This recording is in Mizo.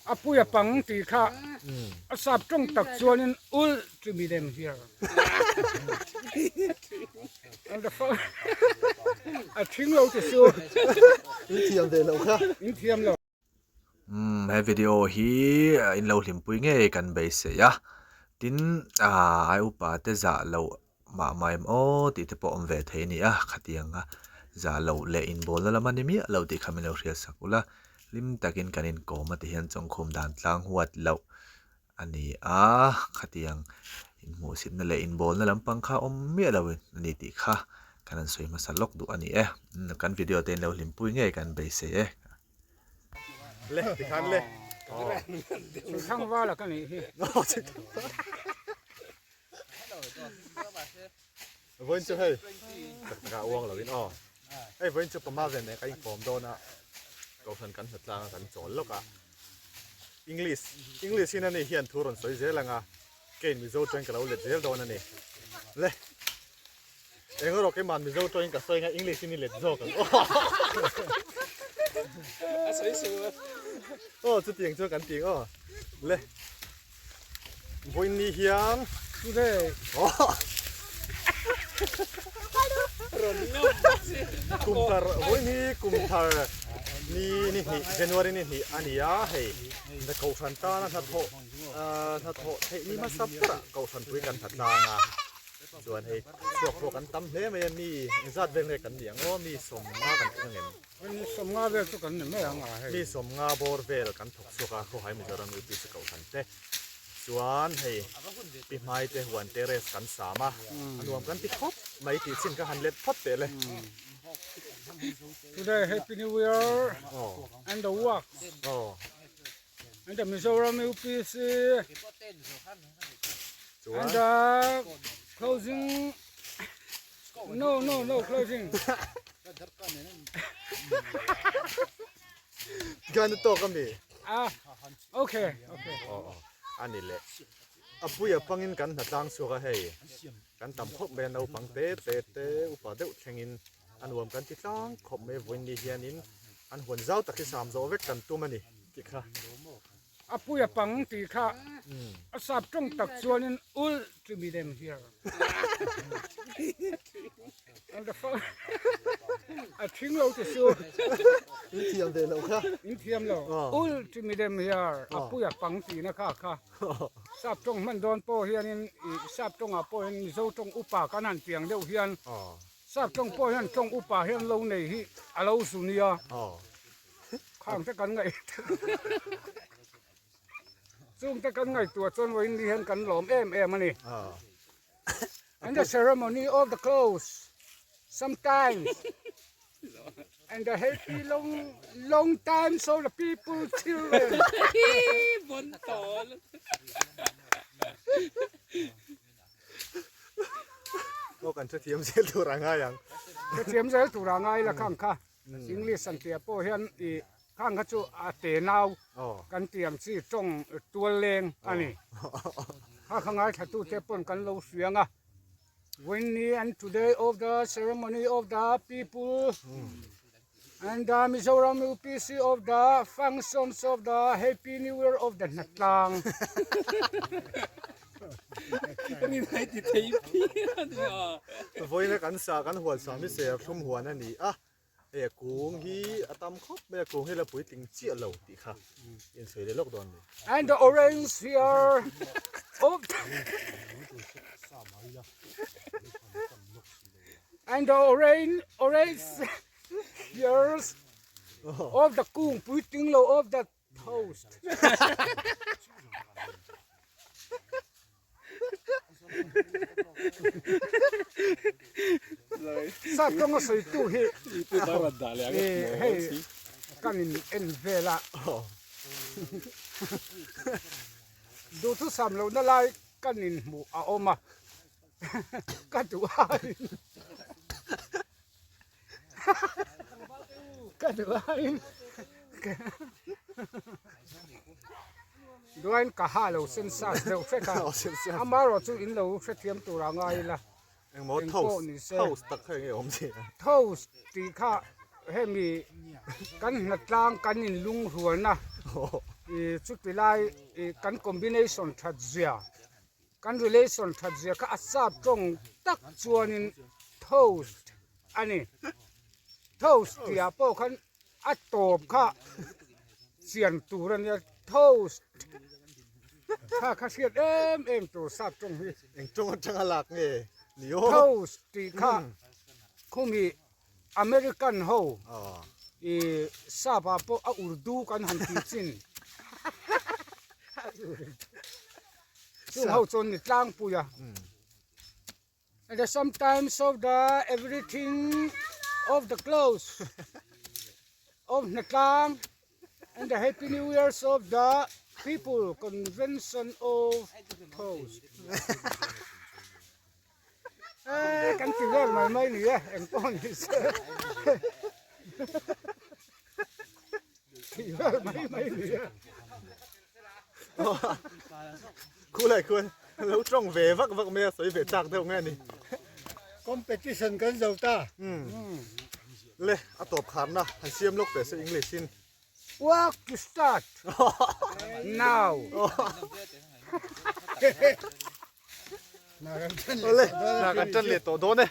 A puia pang tih kha a sap tawng tak chuanin ulh chu mi lem hiar. A thing lo ti su. In thiam ve lo kha. In thiam lo. Umm he video hi in lo hlimpui ngei kan beisei a tin ah ai upa te zah loh mah mah em aw tih te pawh awm ve thei a ni a khatiang a zah loh leh inbawlna lam a ni miah lo tih kha min lo hriat sak ula hlim takin kan inkawm a ti hian chawngkhum dan tlang huat loh a ni a khatiang inhmuhsitna leh inbawlna lampang kha awm miah lo a ni tih kha kan han sawi hmasa lawk duh a ni e kan video te in lo hlimpui ngei kan beisei e. Le tikhan le. Thang vala ka nih hi. Vawiin chu hei tak takah uang loin aw. Hei vawiin chu pama ven nen ka inkawm dawn a, kohhran kan hna tlang a kan chawl lawk a. English English in ani hian thu rawn sawi zel ang a, keiin Mizo tawngin ka lo let zel dawn a ni. Le eng erawh keima'n Mizo tawngin ka sawi ang a, English in i let zawk ang aw. A sawi suh a. Aw chutiang chuan kan ti ang aw. Le. Vawiin ni hian Today Kum thar vawiin hi kum thar ni ni hnih January ni hnih a ni a hei the kohhran tana hnathawh hnathawh theih ni hmasa berah kohhran pui kan hna tlang a chuan hei chhuak pawh kan tam hle mai a mi engzat vel nge kan ni ang aw mi sawmnga kan tling ang em. Mi sawmnga vel chu kan ni mai ang a hei. Mi sawmnga bawr vel kan thawk chhuak a khawhai Mizoram UPC kohhran te chuan hei pi hmai te huan terrace kan sam a, a nuam kan ti khawp mai tih chin ka han let phawt teh le. Today happy new year and the work and the Mizoram UPC and the closing No no no closing. Gan tawk a mi? Ah, okay, okay. Oh, oh. Ani le. A puia pangin kan hna tlang chhuak a hei. Kan tam khawp mai a naupang te te te upa deuh thlengin a nuam kan ti tlang khawp mai vawiin ni hianin an huan zau tak hi sam zawh vek kan tum a ni tih kha. A puia pang tih kha a sap tawng tak chuanin ulh chu mi lem hiar. A thing lo ti su. In thiam ve lo kha. In thiam lo. Ulh chu mi lem hiar a puia pang tihna kha kha. Sap tawng hman dawn pawh hianin sap tawngah pawh hian Mizo tawng upa kan han tiang deuh hian sap tawng pawh hian tawng upa hian lo nei hi a lo zu nia. Khang te kan ngaih chung te kan ngaihtuah chuan vawiin ni hian kan lawm em em a ni. And the ceremony of the close sometimes and the happy long long time so the people children. Bon tol. Aw kan hrethiam zel tur a ngai ang. Hrethiam zel tur a ngai la khang kha. English an tia pawh hian ih khang kha chu a te nau kan tih ang chi tawng tual leng a ni. Kha kha ngaithla tu te pawn kan lo hriang a. When ni and today of the ceremony of the people and the Mizoram UPC of the functions of the Happy New Year of the Hnatlang. Vawiina kan sa kan huan sa mi ser thlum huan a ni a, hei a kung hi a tam khawp mai a, kung hi la puitling chiah lo tih kha in sawi leh lawk dawn a ni. And the orange here of And the orange orange here of the kung puitling lo of the Toast. Sap tawnga sawi tu hi hei kan in en vel a duhthusam lohna lai kan in hmuh a awm a ka duh aiin Ka duain duain ka ha lo sen sas deuh hrek a amaherawh chu in lo hrethiam tur a ngai ila engmaw toast toast tak kha enge awm zia toast tih kha hemi kan hnatlang kan inlungrualna. I chuti lai i kan combination that zia kan relation that zia kha a sap tawng tak chuanin toast a ni. Toast tihah pawh khan a tawp kha chian tur a nia toast kha kha hriat em em tur sap tawng hi. Eng tawng atanga lak nge ni aw? Toast tih kha khumi American ho i sap ah pawh a Urdu kan han tih chin chung ho chuan ni tlangpui a. And the sometimes of the everything of the clothes of Hnatlang and the happy new years of the people convention of post. Eh, kan ti vel mai mai ni e, eng pawh ni se. Ti vel mai mai ni e. Khulai khuan lo tawng ve vak vak mai a sawi ve chak deuh nge ni. Competition kan zo ta. Le a tawp kharna han siam lawk teh se English in. Work to start now. Awle, hna kan tan leh tawh dawn e.